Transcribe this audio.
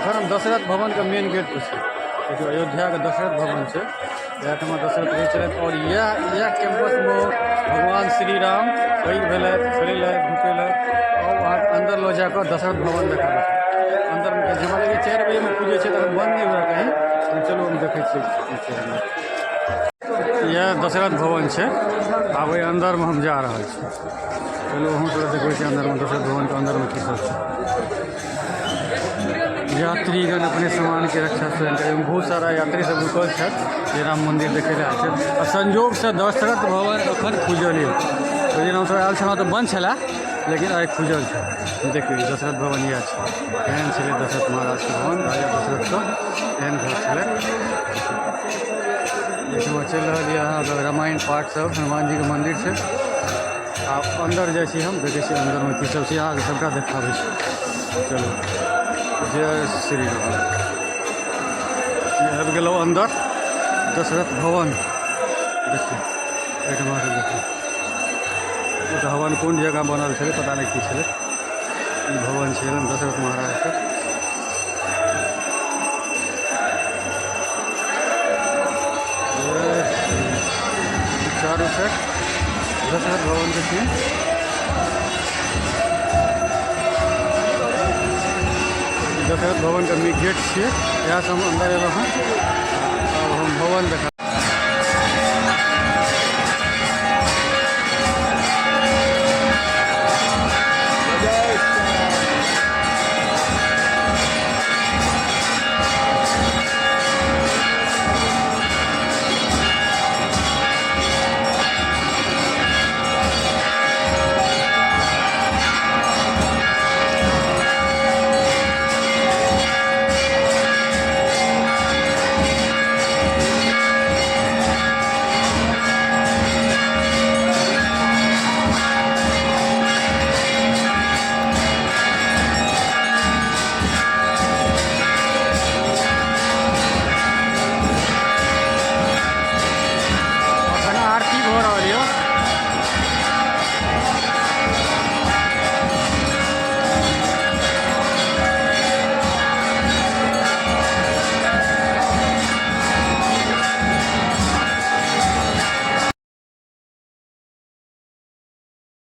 एखन हम दशरथ भवनके मेन गेट पर छी। देखियौ, अयोध्याके दशरथ भवन छै। इएह दशरथ रहै छलथि आओर इएह इएह कैंपसमे भगवान श्री राम पैघ भेलथि, खेलेलथि धुपेलथि। आओर अहाँके अन्दर लऽ जाकऽ दशरथ भवन देखाबै छी। अन्दरमे हमरा लगैए 4 बजेमे खुजै छै, तखन बन्द नहि हुए कहीं। चलू, हम देखै छियै की छै अन्दर। इएह दशरथ भवन छै। आब ओहि अन्दरमे हम जा रहल छी। चलू, अहूँ सबके देखबै छी अन्दरमे, दशरथ भवनके अन्दरमे की सब छै। यात्रीगण अपने सामानके रक्षा स्वयं करें। बहुत सारा यात्री सब रुकल छथि जे राम मंदिर देखै लए आयल छथि आ संजोगसँ दशरथ भवन एखन खुजल यऽ। ओहि दिन हमसब आयल छलहुँ तऽ बन्द छलए, लेकिन आइ खुजल छै। देखियौ, ई दशरथ भवन इएह छै। एहन छलै दशरथ महाराजके भवन। राजा दशरथके एहन घर छलै। एहिठमा चलि रहल यऽ अहाँके रामायण पाठ सब। हनुमान जीके मंदिर छै। आब अन्दर जाइ छी हम, देखै छी अन्दरमे की सब छै। अहाँके सबटा देखाबै छी। चलू, जय श्री राम। आबि गेलहुँ अन्दर दशरथ भवन। देखियौ, एहिठमा से देखियौ, ओ तऽ हवन कुंड जकाँ बनल छलै, पता नहि की छलै। ई भवन छै दशरथ महाराजके। जय श्री चारू साइड दशरथ भवनके छियै। दशरथ भवनके मेन गेट छियै। इएहसँ हम अन्दर एलहुँ हँ। आब हम भवन देखा